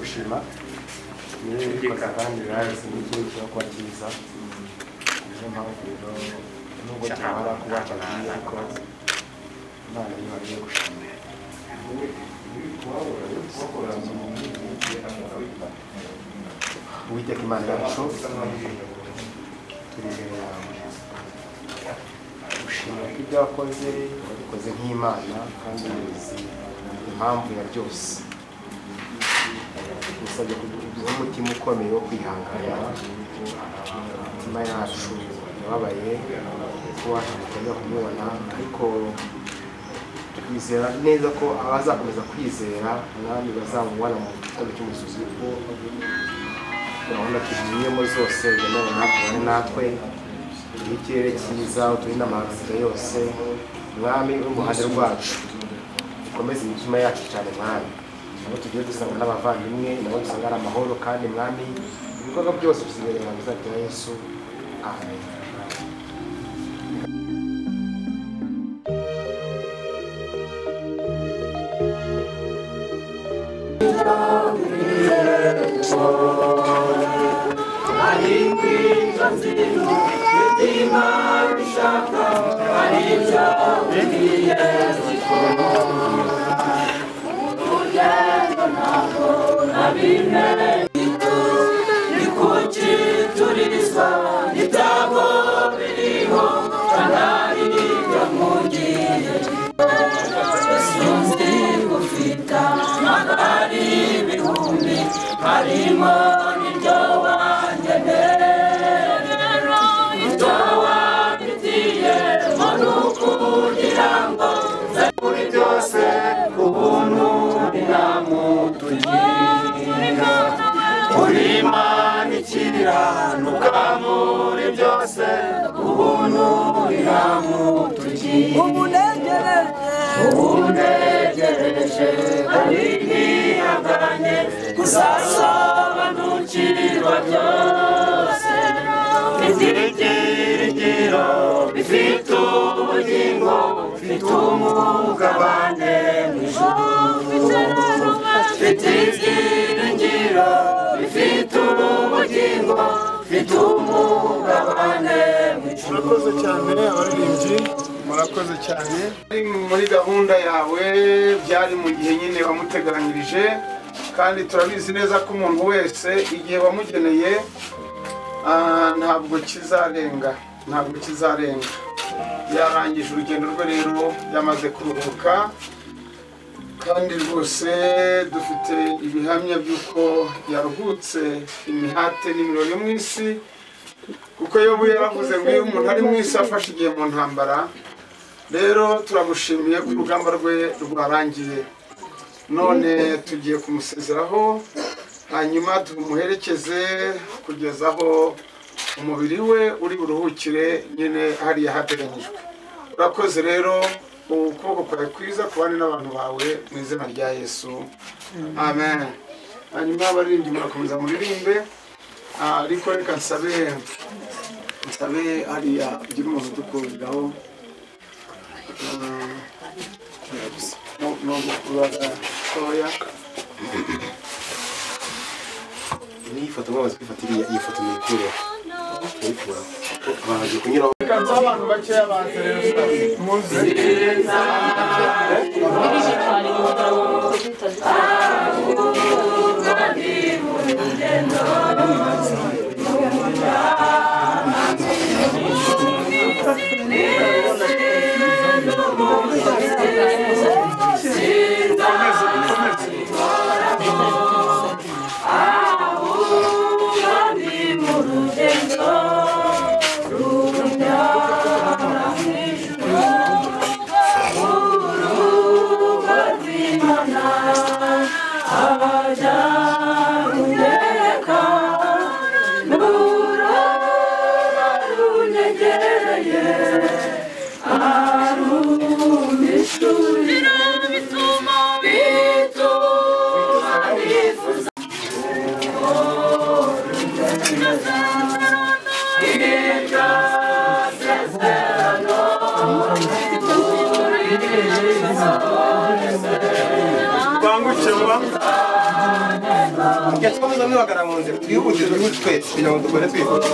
gushima niyo bikoze kandi birazi n'ikintu cyo kuba cyiza. Niyo mpamvu rero nubwo tubara kuba cyagiye ariko Imana niyo ariyo gushima. Uwiteka Imana yacu turi imbere yawe gushimira ko ibyo wakoze wabikoze nk'Imana kandi uzi impamvu ya byose. Gusabye kugira umutima ukomeye wo kwihangana, imitima yacu yababaye kuba tutajya kumubona, ariko twizera neza ko abazakomeza kwizera Umwami bazamubona mu gitondo cy'umuzuzi, kuko gahunda tugiyemo zose ugendane natwe natwe ikirere cyiza uturinde amazi yose. Mwami uri mu ruhande rwacu ukomeze imitima yacu cyane Mwami, nabo tugiye dusanga n'abavandimwe nabo dusanga ari amahoro, kandi Mwami ibikorwa byose tuzibereye mu izina rya Yesu, amen. Kuzasobanukirwa byose ibyiringiro bifite ubugingo bifite umugabane mu ijuru, bifite ibyiringiro bifite ubugingo bifite umugabane mu ijuru. Murakoze cyane abaririmbyi, murakoze cyane. Muri gahunda yawe byari mu gihe nyine wamuteganyirije, kandi turabizi neza ko umuntu wese igihe wamugeneye ntabwo kizarenga, ntabwo kizarenga. Yarangije urugendo rwe rero, yamaze kuruhuka, kandi rwose dufite ibihamya by'uko yaruhutse imihate n'imirimo yo mu isi, kuko Yobu yaravuze ngo iyo umuntu ari mu isi afashe igihe mu ntambara. Rero turamushimiye ko urugamba rwe rwarangiye, none tugiye kumusezeraho hanyuma tumuherekeze kugeza aho umubiri we uri buruhukire nyine hariya hateganyijwe. Urakoze rero, ukuboko kwawe kwiza kubane n'abantu bawe mu izina rya Yesu, amen. Hanyuma abaririmbyi murakomeza muririmbe, ariko reka nsabe hariya ugira umuntu udukuriraho no gukurura toya. Ni ifoto mwamaze kwifata iriya, iyi foto muyikureho muyikuraho abantu bagiye kunyuraho. Reka nsabe abantu bakeya baze rero muze. Urugo Tukomeza mwibagara mu nzira twihute twihute twese kugira ngo dukore twihute.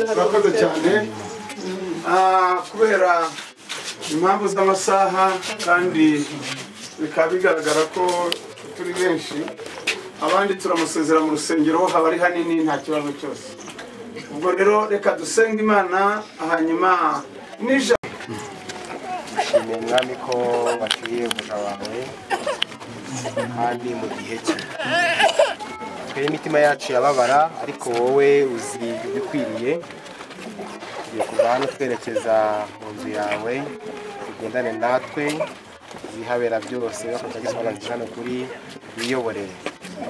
Murakoze cyane. Kubera impamvu z'amasaha kandi bikaba bigaragara ko turi benshi, abandi turamusezera mu rusengero haba ari hanini nta kibazo cyose. Ubwo rero reka dusenge Imana hanyuma nija Nshimiye Mwami ko waciye umuja wawe kandi mu gihe cye. Twe imitima yacu yababara ariko wowe uzi ibikwiriye. Tugiye kuva hano twerekeza mu nzu yawe, ugendane natwe ibihabera byose bakatagisobanukirwa hano kuri wiyoborere.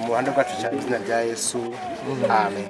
Mu ruhande rwacu cyane izina rya Yesu, amen.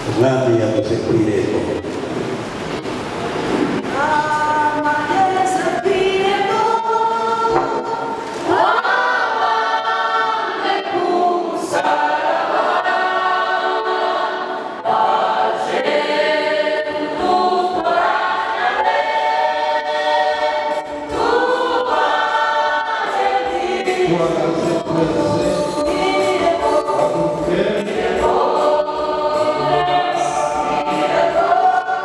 Umwami yavuze ku irembo. Thank you.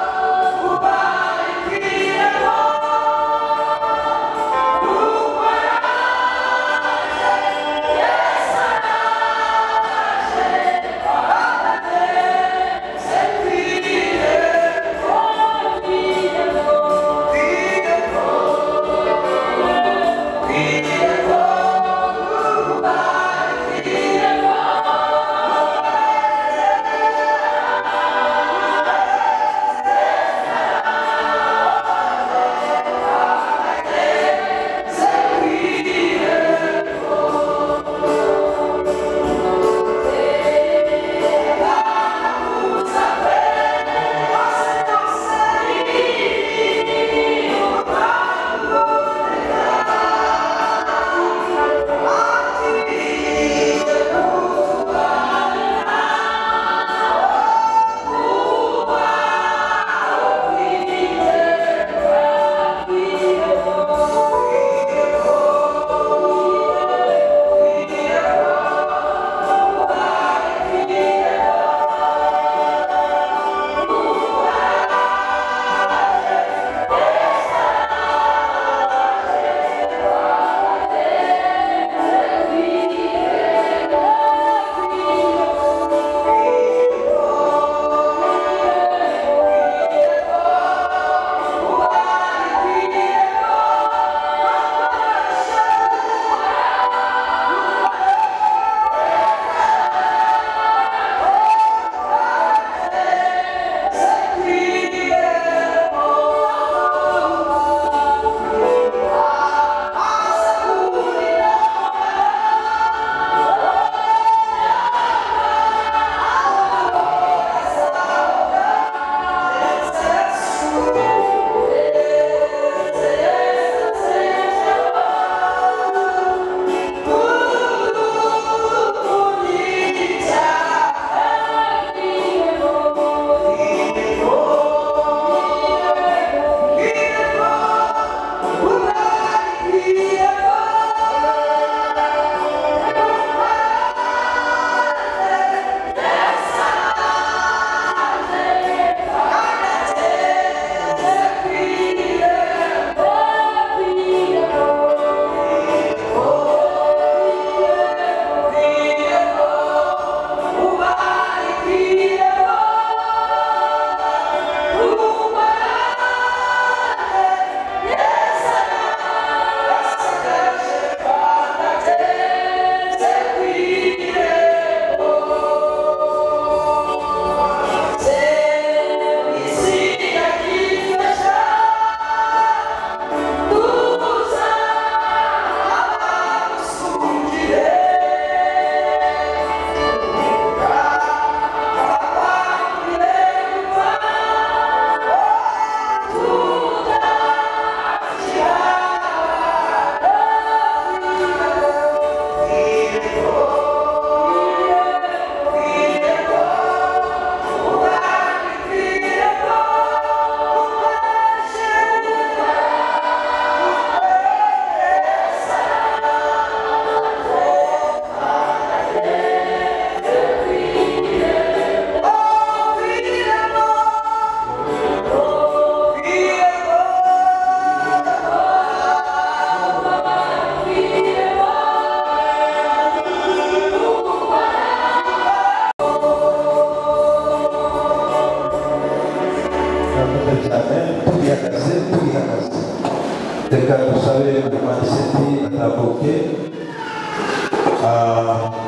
Reka dusabe Aniseti atambuke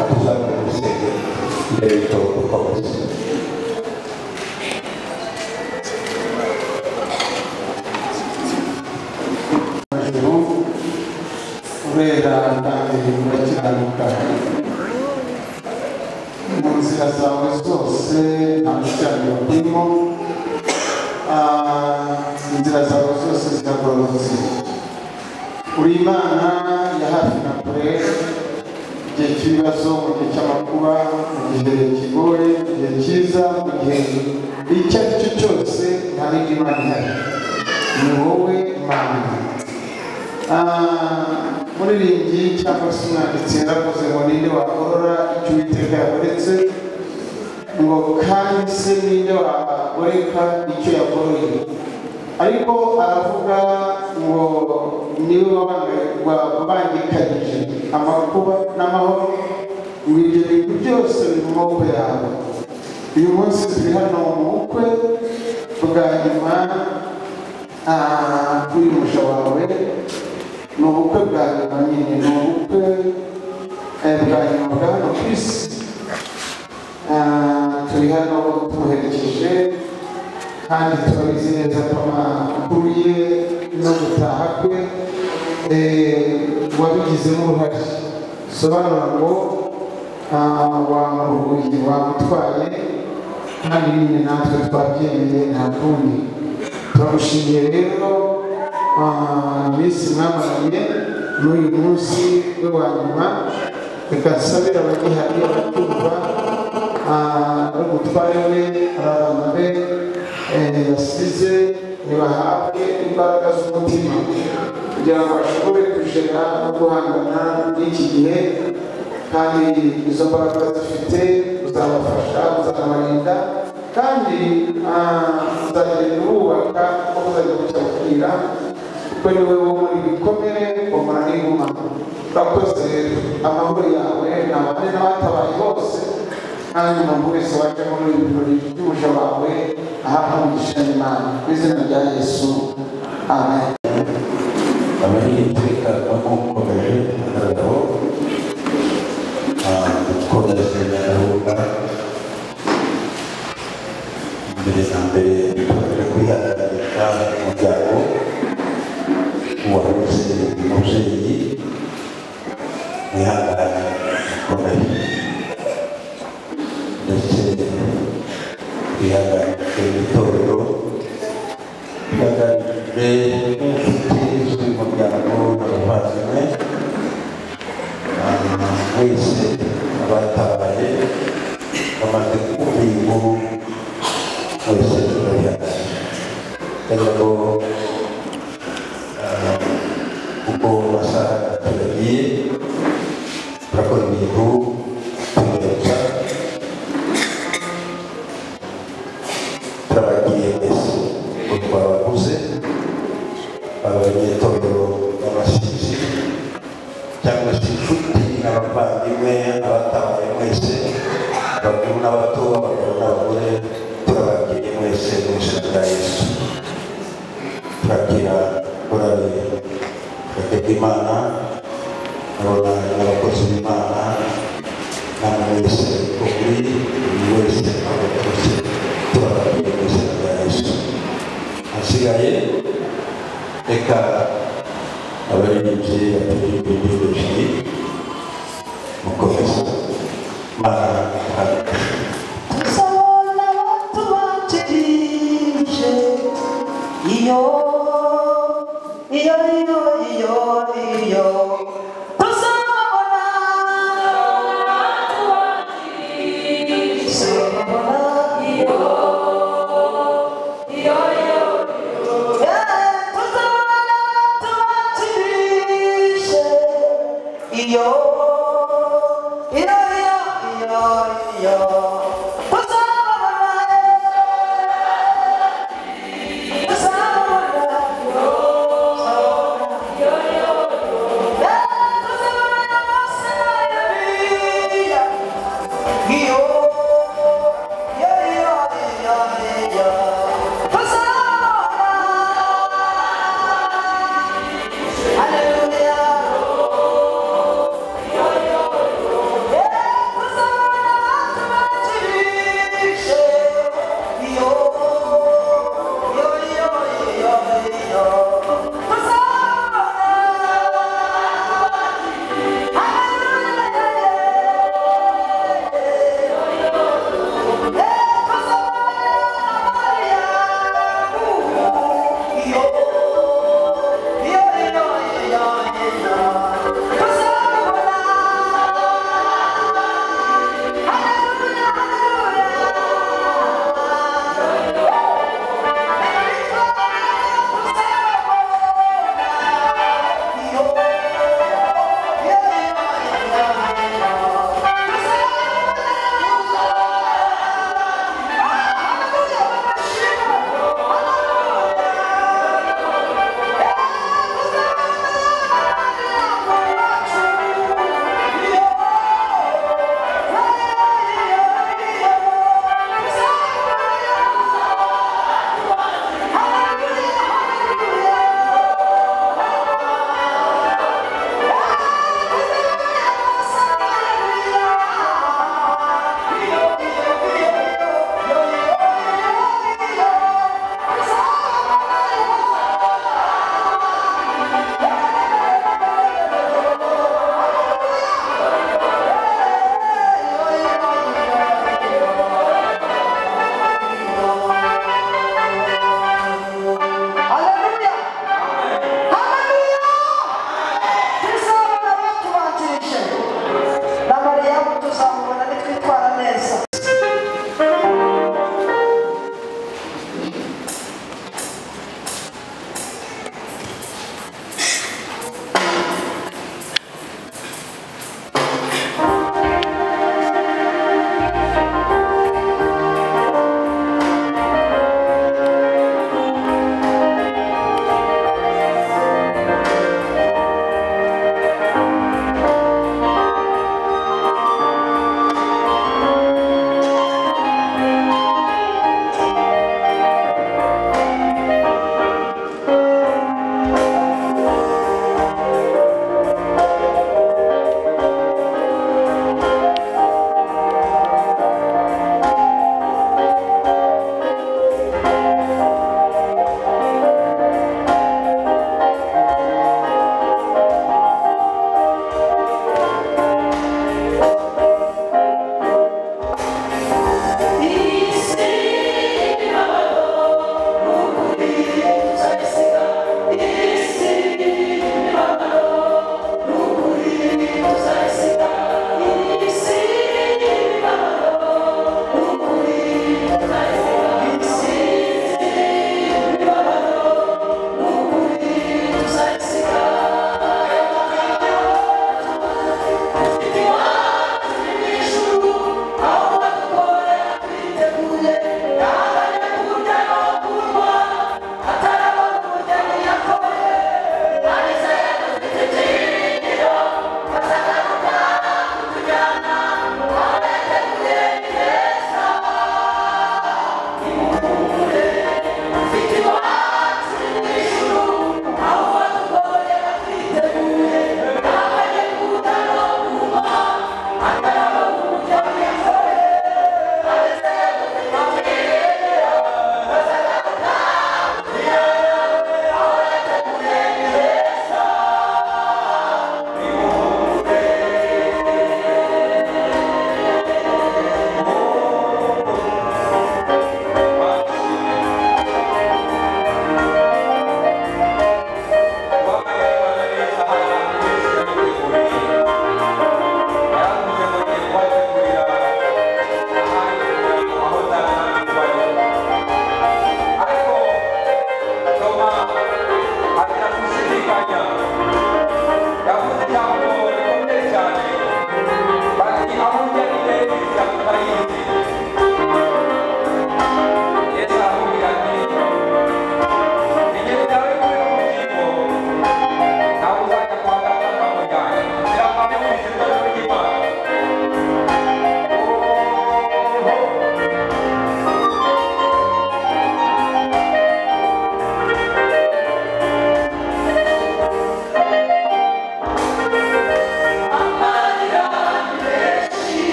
atuzamure mu rusengero mbere y'uko dukomeza. Ijuru urera kandi urakiranuka, mu nzira zawe zose nta gukiranirwa kurimo, inzira zawe zose ziragororotse. Uri Imana ya hafi na kure, igihe cy'ibibazo, mu gihe cy'amakuba, mu gihe kigoye, mu gihe cyiza, mu gihe icyo ari cyo cyose, nta yindi Mana ihari, ni wowe Mana. Muririmbyi cyangwa se umwanditsi yaravuze ngo ninde wagorora icyo Uwiteka yagoretse, ngo kandi se ninde wagoreka icyo yagoroye. Ariko aravuga ngo niwe wabangikanyije amakuba n'amahoro, ngo ibyo bintu byose biri mu maboko yawe. Uyu munsi turi hano mu bukwe bwa nyuma bw'uyu musha wawe. Ni ubukwe bwa nyuma nyine, ni ubukwe bwa nyuma bwa hano ku isi. Turi hano tumuherekeje kandi turabizi neza ko amakuru ye no gutaha kwe wabigizemo uruhare. Bisobanura ngo wamuruhuye, wamutwaye, kandi nyine natwe twabyemeye nta kundi. Turagushimiye rero iminsi mwamaranye n'uyu munsi we wa nyuma. Reka nsabire abagihari abatumva ari umutware we, ari abana be yasize, ntibahabwe imbaraga z'umutima kugira ngo bashobore kujera no guhangana n'iki gihe, kandi izo mbaraga zifite uzabafasha, uzanabarinda, kandi uzagenda ububaka aho uzajya bucya bukira, kuko ni wowe wo muri bikomere wamara n'inguma. Urakoze rero, amahoro yawe ni abane n'abatabaye bose, kandi umuntu wese waje muri ibi birori by'umuja wawe ahabwa umugisha n'Imana. Mu izina rya Yesu, amen. Abaririmbyi bamukomeje abagabo gukomeza gahunda. Mbere na mbere dukomeje kwihanganisha umuryango wabuze umubyeyi, mwihangane mukomere, ndetse twihanganishe itorero, twihanganishije n'inshuti z'uyu muryango n'abavandimwe mwese abatabaye bamaze kumva iyi nkuru, mwese turabihanganisha. Ndagira ngo kuko amasaha turagiye turakora ibintu tubirenza, turabagiye mwese ngo twabaguze abanyetorero b'abasizi cyangwa se inshuti n'abavandimwe abatabaye mwese, abakuru n'abato, abagabo n'abagore, turabagiye mwese mu izina rya Yesu. Turakira korali Imana, ndabona n'abakozi b'Imana, namwe mwese uko muri buri wese aho turutse, turabagiye mu izina rya Yesu. Hasigaye reka abaririmbyi baturirimbe indirimbo ebyiri mukomeze. Imana ihabwe. Tuzabona batubanjirije iyo iyo iyo iyo iyo tuzabona batubanjirije iyo iyo iyo tuzabona batubanjirije iyo iyo iyo iyo iyo tuzabona tuzabona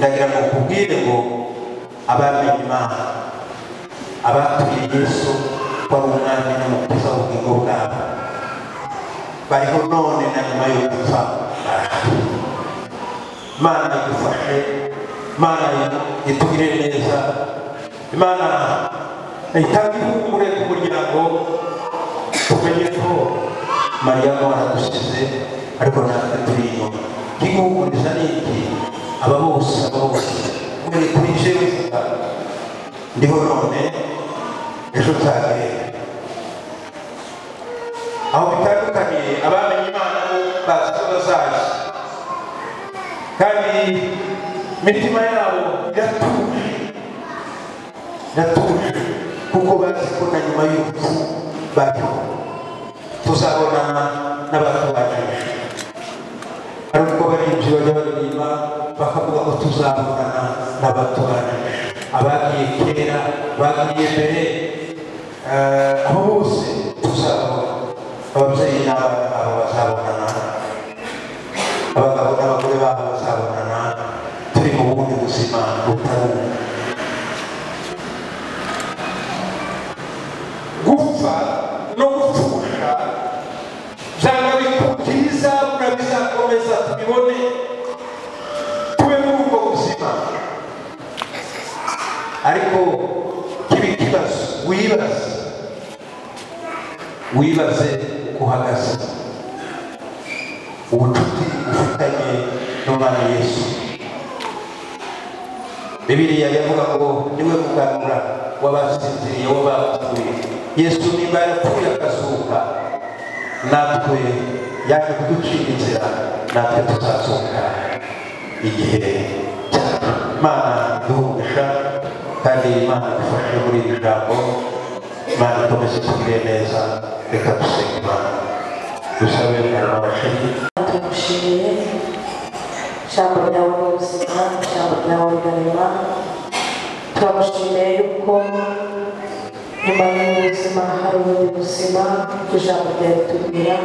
Ndagira ngo nkubwire ngo abamenye Imana, abatuye Yesu ko ari umwami n'umukiza w'ubugingo bwabo, bariho none na nyuma yo gupfa barahari. Imana idufashe, Imana itugirire neza, Imana itange ihumure ku muryango, tumenye ko Mariya waradusize ariko natwe turi inyuma. Ikiguhumuriza ni iki? Aba bose muri kuri jewe ndiho none, ejo nzagenda. Aho bitandukaniye, abamenye Imana bo bazi ko bazaza, kandi imitima yabo iratuje, kuko bazi ko na nyuma y'urupfu bariho. Tuzabonana n'abatubanjirije. Hari ubwo baririmbyi bajya baririmba bakavuga ko tuzabonana n'abatubanjirije, abagiye kera, bagiye mbere, abo bose tuzabona. Ababyeyi n'abana babo bazabonana, abagabo n'abagore babo bazabonana, turi mu bundi buzima butari ubu. Gupfa no gupfusha byanga bikubwiza, bizakomeza tubibone, tube muri ubwo buzima. Ariko kiba ikibazo, wibaze uko uhagaze, ubucuti ufitanye n'Umwami Yesu. Bibiliya yavuga ngo niwe muganura w'abasinziriye, w'abapfuye. Yesu nimba yarapfuye akazuka, natwe yaje kuducira inzira, natwe tuzazuka igihe cyacu. Imana iduhe, kandi Imana idufashe muri iri jambo. Imana ikomeze itugirire neza. Reka dusenge Imana, dusabe umwana wacu. Turagushimiye, ijambo ryawe ni ubuzima, ijambo ryawe rirarema. Turagushimiye yuko nyuma y'ubuzima hari ubundi buzima, kuko ijambo ryawe ritubwira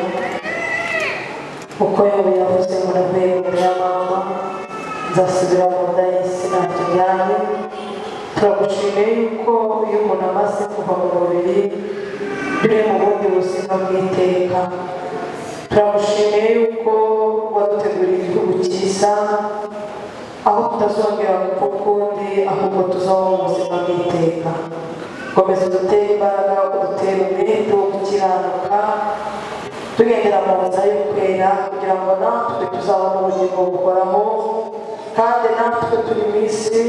uko Yobu yavuze ngo navuye mu nda ya mama nzasubira mu nda y'isi ntacyo njyanye. Turagushimiye yuko iyo umuntu amaze kuva mu mubiri biri mu bundi buzima bw'iteka. Turagushimiye yuko waduteguriye igihugu cyiza, aho tutazongera gupfa ukundi, ahubwo tuzabaho mu buzima bw'iteka. Komeza udutere imbaraga, udutere umwete wo gukiranuka, tugendera mu nzira yo kwera, kugira ngo natwe tuzabone ubugingo buhoraho, kandi natwe turi mu isi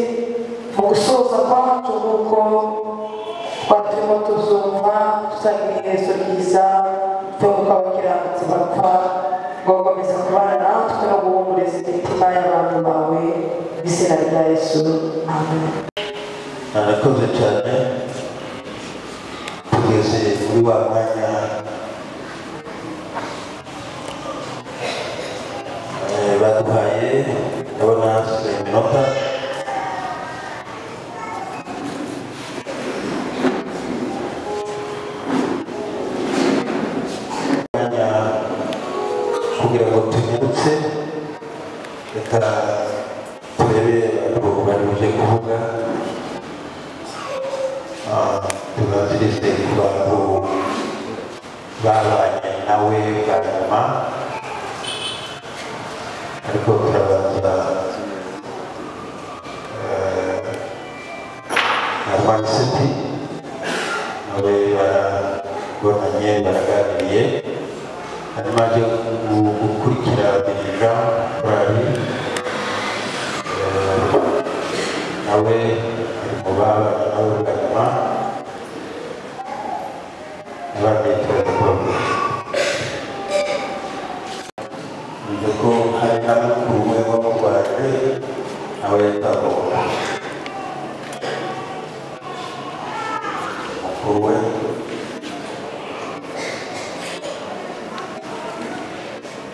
mu gusoza kwacu nk'uko twaturimo tuzumva, tuzagira iherezo ryiza ry'uko abakiranutsi bapfa. Ngo gukomeza kubana natwe no guhumuriza imitima y'abantu bawe, mu izina rya Yesu, amen. Arakoze cyane. Tugeze muri wa mwanya baduhaye, ndabona hasigaye iminota. Kugira ngo tunyarutse, reka turebe abantu bari kuvuga, tubanzirize ku bantu babanye nawe bwa nyuma, ariko turabanza na Rwaniseti, nawe barabonanye baraganiriye. Hanyuma ajya gukurikira Dirija Korali, nawe ari mu babanye nawe bwa nyuma, abandi turaza kubabwira. Bivuze ko hari na mukuru we wamurwaje, nawe yatagomba mukuru we.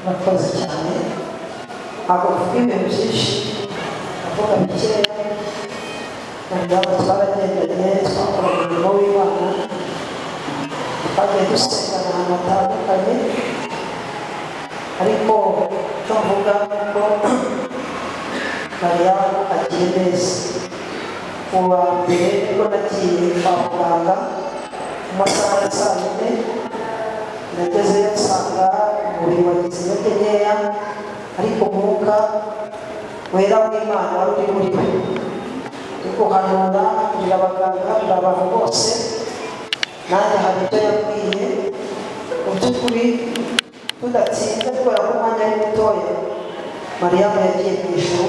Murakoze cyane. Ntabwo mvuga ibintu byinshi, ndavuga bikeya. Mariyamu twaragendanye, twakora umurimo w'Imana, twagiye dusengana ahantu hatandukanye, ariko icyo mvuga ni uko Mariyamu agiye neza. Uwa mbere nibwo nagiye kwa muganga mu masaha ya saa yine, nagezeyo nsanga umubiri wagize intege nkeya, ariko umwuka wera w'Imana wari uri muri we. Ndi guhanura, mbwira abaganga, mbwira abantu bose, nanjye hari ibyo yabwiye. Mu by'ukuri tudatsinze kubera ko umwanya ari mutoya, Mariyamu yagiye mu ijuru.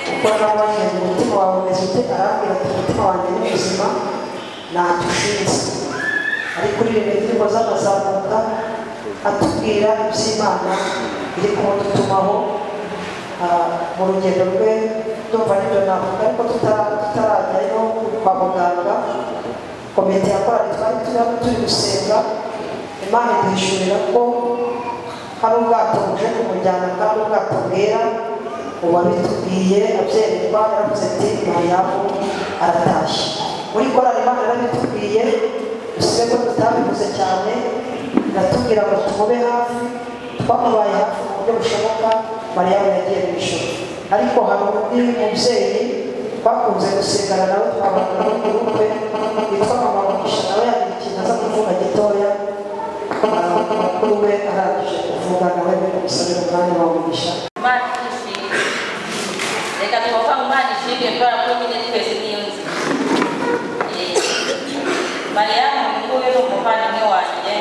Kuko nawe umutima wawe umeze ute? Arambwira ati umutima wanjye ni muzima, ntacyo ushinze. Ari kuririmba indirimbo z'amazamuka, atubwira iby'Imana iri kumudutumaho mu rugendo rwe. Ndumva n'ibyo navuga, ariko tutarajyayo kwa muganga, komite ya korali twari turi gusenga, Imana iduhishurira ko hari ubwato buje kumujyana, kandi ubwato bwera. Uwabitubwiye abyerekwa yaravuze ati Mariyamu aratashye. Muri korali Imana yarabitubwiye, dusibe ko tutabivuze cyane, iratubwira ngo tumube hafi. Twamubaye hafi mu buryo bushoboka. Mariyamu yagiye mu ijuru. Ariko hari undi mubyeyi twakunze gusengana nawe, twabana muri gurupe, witwa Mama Mugisha, nawe yagira ikintu aza kuvuga gitoya. Mukuru we arangije kuvuga, nawe bimusabira umwanya wa Mugisha. Imana ishimwe, reka tubaha Imana ishimwe kubera ko nyine twese niyo nzi. Mariyamu nguyu ni umuvandimwe wanjye,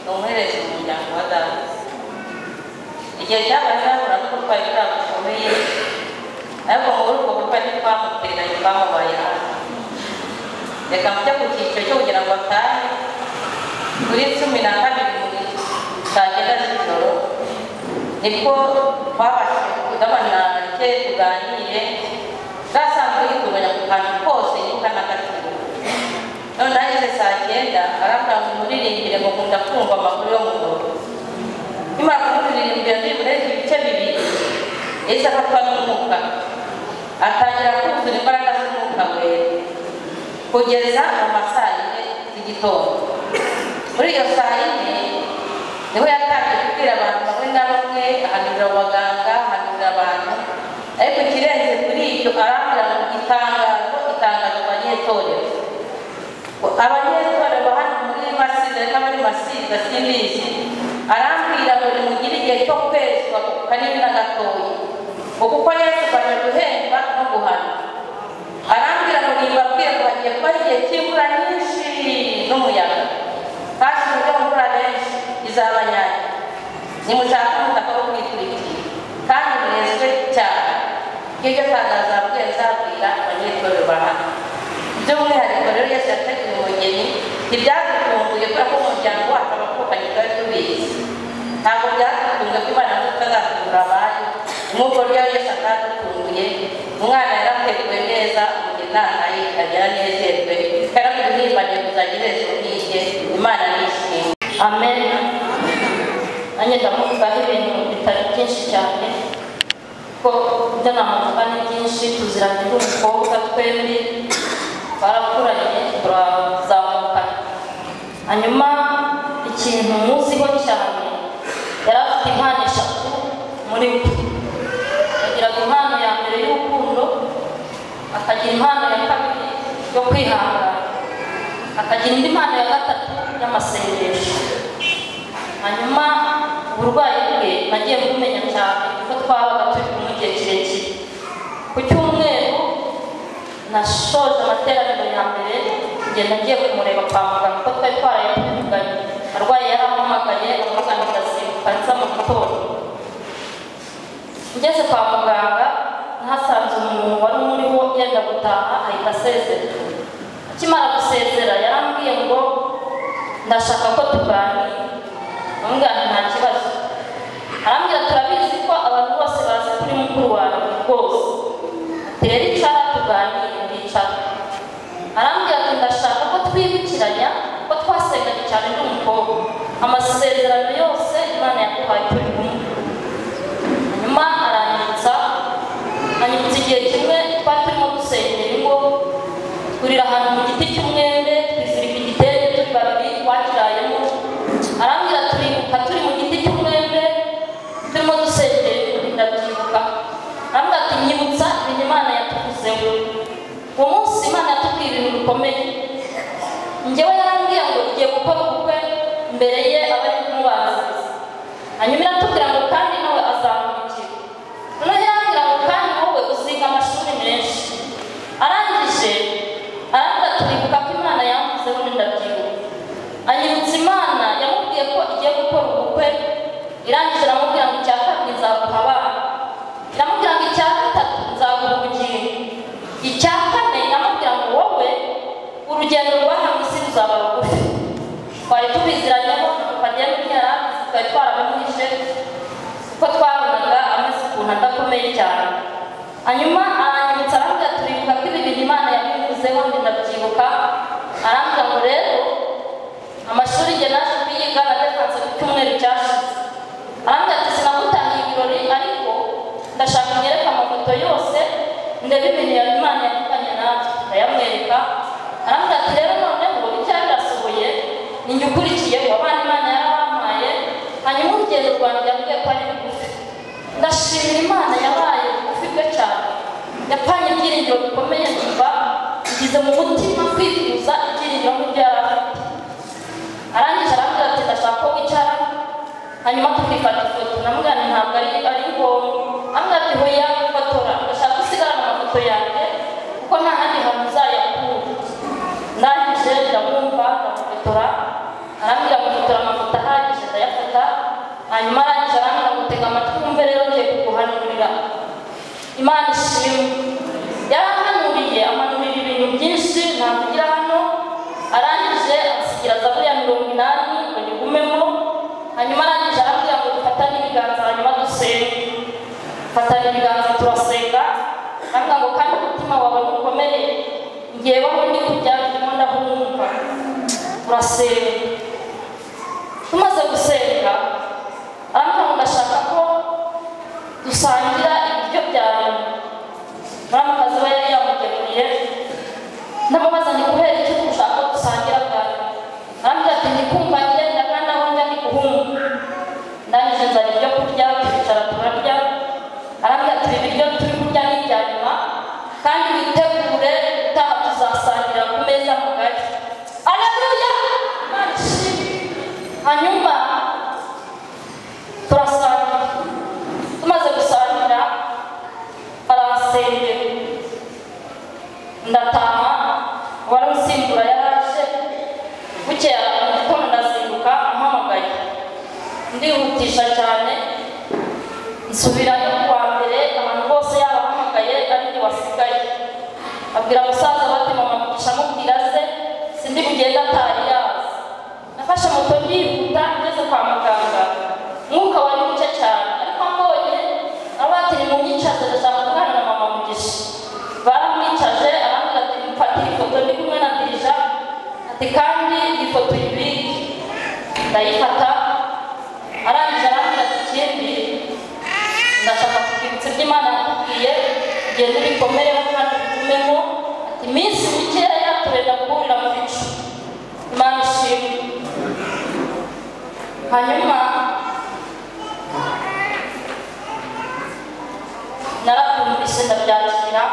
ni umuherezi mu muryango wa data. Igihe cyabaye nahura n'uburwayi bwabo bukomeye, ariko muri ubwo burwayi ntitwamutereranye, twamubaye hafi. Reka mujye ku cyiciro cyo kugira ngo atahe kuri 12 saa cyenda z'ijoro, nibwo twabashije kudabana icye tuganire. Bwasanzwe yitunganya ku kantu kose yibuka n'agaciro. None ageze saa cyenda arambwira ngo muririmbire, ngo nkunda kumva amakuru yo mu rugo. Nimara kumuririmbira nibura ibice bibiri, yahise afatwa n'umwuka, atangira kuzura imbaraga z'umwuka wera kugeza mu ma saa yine z'igitondo. Muri iyo saa yine niho yatangiye kubwira abantu bamwe na bamwe, ahanurira abaganga, ahanurira abantu. Ariko ikirenze kuri icyo, arambwira ngo itangazo, itangazo ku banyetorero. Abanyetorero hano muri Masiza, reka muri Masiza simbizi, arambwira ngo nimugire igihe cyo kwezwa kanini na gatoya, ngo kuko Yesu aje guhemba no guhana. Arambwira ngo nibabwire ngo hagiye kuba igihe cy'imvura nyinshi n'umuyaga, kandi uburyo imvura benshi izabanyagira, nimushaka umutaka wo kwitwikira kandi mwezwe cyane. Iryo tangazo abwiye nzabwira abanyetorero ba hano. By'umwihariko rero Yesu yateguye umugeni, ntibyadutunguye kubera ko umuryango wacu abakokanyi twari tubizi. Ntabwo byadutunguye ko Imana tutazatungura abayo, nk'ubwo ryo Yesu atadutunguye. Umwana yarateguwe neza, umugeni nataye agera anezerwe, yaramuhimbanye kuzajya iherezo nk'irye. Imana nishimwe. Amen. Nanjye ndamuvugaho ibintu bitari byinshi cyane, ko ibyo namuvuga ni byinshi. Tuziranye n'umukobwa twembi, twarakuranye turazamukana. Hanyuma ikintu muziho cyane, yari afite impano eshatu muri we. Yagiraga impano ya mbere y'urukundo, akagira impano ya kabiri yo kwihangana, akagira indi mpano ya gatatu y'amasengesho. Hanyuma uburwayi bwe nagiye kumenya cyane kuko twabaga turi kumwe igihe kirekire. Ku cyumweru nashoje amateraniro ya mbere, ngenda ngiye kumureba kwa muganga kuko twari twaraye tubivuganye. Arwaye yarampamagaye, amuganga ndasimbuka nza mu gitondo. Ngeze kwa muganga nahasanze umuntu wari umuriho yenda gutaha, ahita asezera. Akimara gusezera yarambwiye ngo ndashaka ko tuganira. Ndamubwira nti nta kibazo. Arambwira turabizi ko abantu bose bazi kuri mukuru wawe rwose. Ati rero icara tuganire, ndicara. Arambwira ati ndashaka ko twibukiranya ko twasenganye cyane n'umukobwa, amasezerano yose Imana yaduhaye turi kumwe. Hanyuma aranyibutsa, anyibutsa igihe kimwe twari turimo dusengera ingo, twurira ahantu mu giti cy'umwembe, twizirika igitenge turi babiri twakirayemo. Arambwira turibuka turi mu giti cy'umwembe turimo dusengera, ndabyibuka. Arambwira ati Uwo munsi Imana yatubwiye ibintu bikomeye. Njyewe yarambwiye ngo igiye gukora ubukwe mbere ye aba ari kumubanziriza. Hanyuma iratubwira ngo kandi nawe azamurikira. Noneho irambwira ngo kandi wowe uziga amashuri menshi. Arangije arambwira turibuka ko Imana yamvuzeho ndabyibuka. Anyibutsa Imana yamubwiye ko igiye gukora ubukwe, irangije iramubwira ngo icya kabiri nzaguha abana. Iramubwira ngo icya gatatu nzaguha ubugingo. Icya kane iramubwira ngo wowe urugendo rwa hano isi ruzaba rugufi. Twari tubiziranyeho tukagenda ntiyarabizi, twari twarabimuhishe kuko twabonaga ameze ukuntu adakomeye cyane. Hanyuma aranyibutsa arambwira turibuka ko ibi bintu Imana yabivuzeho ndabyibuka. Arambwira ngo rero amashuri njye naje kuyiga na defanse ku cyumweru cyashize. Arambwira ati sinagutahiye ibirori ariko ndashaka unyereke amafoto yose ndebe ibintu Imana yavuganye natwe. Ndayamwereka. Arambwira ati rero noneho ibyawe birasohoye ninjye ukurikiyeho, abana Imana yarabampaye. Hanyuma urugendo rwanjye yambwiye ko ari rugufi. Ndashimira Imana yabaye bugufi bwe cyane. Yapanye ibyiringiro bikomeye numva ngize mu mutima kwifuza ibyiringiro nk'ibyo yari afite. Arangije arambwira ati ndashaka ko wicara hanyuma tukifata ifoto. Namubwira nti ntabwo ari ngombwa. Arambwira ati hoya fotora, ndashaka usigarana amafoto yanjye kuko nta handi hantu uzayakura. Ndangije ndamwumva ndamufotora. Arambwira gufotora amafoto ahagije ndayafata. Hanyuma arangije arambwira ngo tega amatwi wumve rero ngiye kuguhanurira. Imana ishimwe. Yarampanuriye amanurira ibintu byinshi ntavugira hano. Arangije asigira zaburi ya 80 ngo nyigumemo. Hanyuma arangije arambwira ngo dufatane ibiganza hanyuma dusenge. Fatana ibiganza turasenga. Arambwira ngo kandi umutima wawe ukomere, ngewe aho ndi kujya ndimo ndahumva. Turasenga. Tumaze gusenga arambwira ngo ndashaka ko dusangira ibiryo bya nyuma. Muramukazi we yari yamugemuriye. Ndamubaza nti kubera iki ushaka ko dusangira bwa nyuma? Arambwira ati ndi kumva ngenda kandi aho njya ndi guhunga. Ndangije nzana ibyo kurya turicara turarya. Arambwira ati ibi biryo turi kurya ni ibya nyuma kandi witegure utaha tuzasangira ku meza mugari. Aleluya! Imana ishimwe. Hanyuma turasangira. Tumaze gusangira aransengera. Ndataha, uwari usimbura yaraje. Bukeye mu gitondo ndazinduka ampamagaye. Ndihutisha cyane nsubirayo kuwa mbere, abantu bose yabahamagaye ari njye wasigaye. Abwira musaza bati mama Mugisha amubwira se sindi bugende atari yaza. Nafashe moto ndihuta ngeze kwa muganga. Umwuka wari muke cyane ariko mbonye aravuga ati nimunyicaze ndashaka kuganira na mama Mugisha. Baramwicaje arambwira ati mfatire ifoto ndi kumwe na Dirija, ati kandi ifoto uyibike. Ndayifata. Arangije arambwira ati ikindi ndashaka kukwibutsa ibyo Imana yakubwiye, ugende ubikomereho kandi ubigumemo. Ati iminsi mikeya turenda guhurira mu bicu. Imana ishimwe. Hanyuma narabyumvise ndabyakira.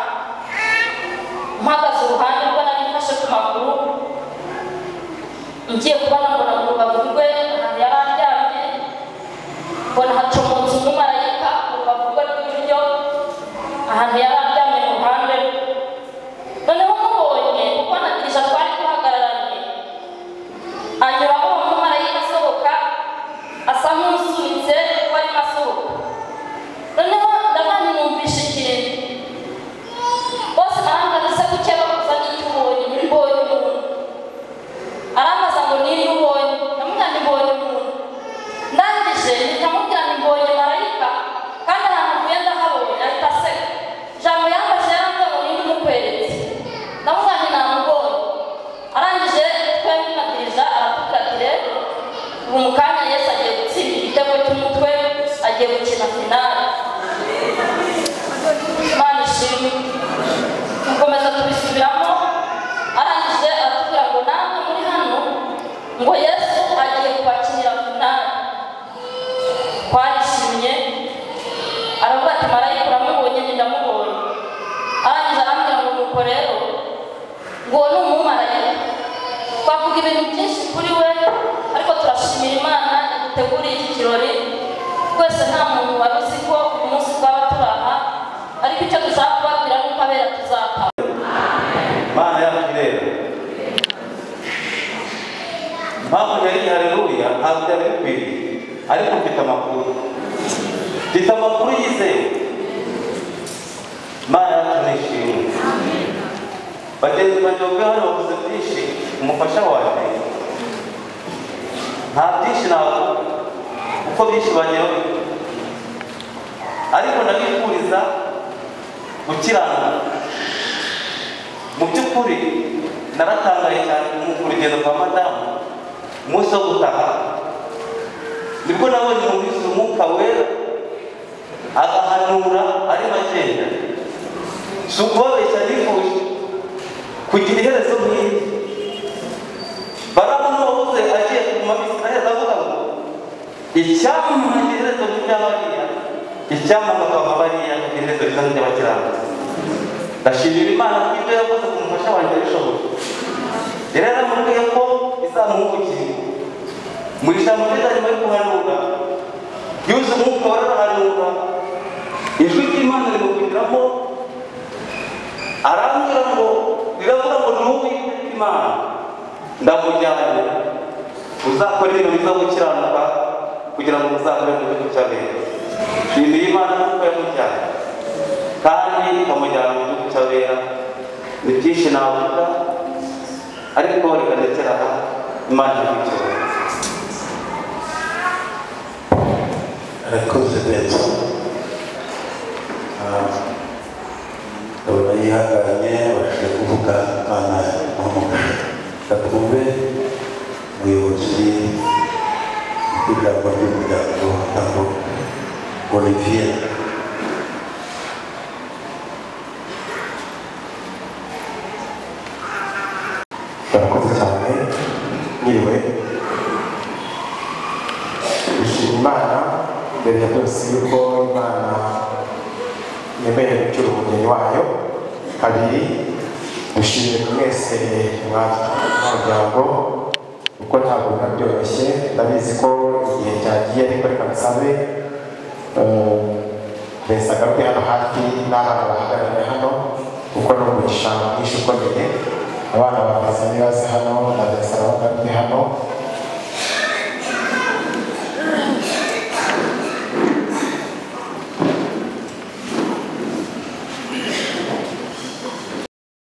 Mpagaze uruhande rwe nari mfashe ku maguru, ngiye kubona mbona mu rubavu rwe ahantu yari aryamye, mbona hacomotse umumarayika mu rubavu rwe rw'iburyo ahantu yari aryamye mu ruhande rwe. Noneho mubonye kuko na Dirija twari duhagararanye, anyuraho uwo mumarayika asohoka asa nk'usunitse kuko arimo asohoka. Noneho ndabona numvishe ikintu bose barambwira se kuki bakuza n'icyo ubonye, mbonye umuntu. Arambaza ngo niyo ubonye, ndamubwira nti mbonye umuntu. Ndangije mpita mubwira nti mbonye marayika kandi ahantu avuye ndahabonye. Ahita aseka. Ijambo yambaje yarambwira ngo ninde umukweretse? Ndamubwira nti namubonye. Arangije twembi na Dirija aratubwira ati rero ubu mu kanya Yesu agiye gutsinda igitego cy'umutwe, agiye gukina finale. Imana ishimwe. Dukomeza tubisubiramo. Arangije aratubwira ngo namwe muri hano ngo Yesu agiye kubakinira finale. Twarishimye. Aravuga ati marayika uramubonye? Njye ndamubonye. Arangije arambwira ngo nuko rero Ngo ni umumarayika. Twavuga ibintu byinshi kuri we, ariko turashimira Imana yaduteguriye iki kirori. Twese nta muntu wari uzi ko umunsi twaba turaha, ariko icyo dushaka kubabwira ni uko abera tuzataha. Imana yacu rero impamvu yari haleluya ntabwo byari bikwiriye, ariko mfite amakuru yizewe. Imana yacu nishimwe. Bagenzi banjye bavuye hano bavuze byinshi, umufasha wanjye nta byinshi navuga kuko byinshi bagiye babivuga, ariko ndabifuriza gukiranuka. Mu by'ukuri naratangaye cyane ku rugendo rwa madamu. Umunsi wo gutaha nibwo nabonye umuntu umwuka wera agahanura arimo agenda. Si ukubabeshya, nifuje kugira iherezo nk'iri. Baramu n'uwabuze agiye kuguma Abisirayeli avuga ngo icyampa nkagira iherezo nk'iry'abariya, icyampa nkakaba bariya nkagira iherezo ryiza nk'iry'abakiranutsi. Ndashimira Imana ko ibyo yakoze ku mufasha wanjye yabishoboye. Yari yaramubwiye ko izamuhugukira. Mu ijambo ryiza arimo guhanura, yuzuye umwuka wera arahanura, ijwi ry'Imana rimuvugiramo, arambwira ngo riravuga ngo ni Uwiteka Imana ndamujyanye, uzakora ibintu biza gukiranuka kugira ngo muzakore mu gihugu cy'abera. Nshimiye Imana kuko yamujyanye kandi ikamujyana mu gihugu cy'abera. Ni byinshi navuga, ariko reka ndekere aha. Imana ikurikira. Arakoze neza, ndabona yihanganye, abashije kuvuga. Imana imuhe. Twumve umuyobozi w'ijambo ry'umuryango ntabwo Olivier. Barakoze cyane, mwiriwe. Dushima Imana mbere ya byose yuko Imana yemereye gucyura umugeni wayo. Kabiri, dushimire mwese mw'umuryango kuko ntabwo biba byoroshye. Ndabizi ko igihe cyagiye, ariko reka nsabe mbese agaruke hano hafi n'abana bahagarariye hano, kuko ni umugisha mwinshi ukomeye. Abana ba Vincent nibaze hano na Vincent nabo bagaruke hano.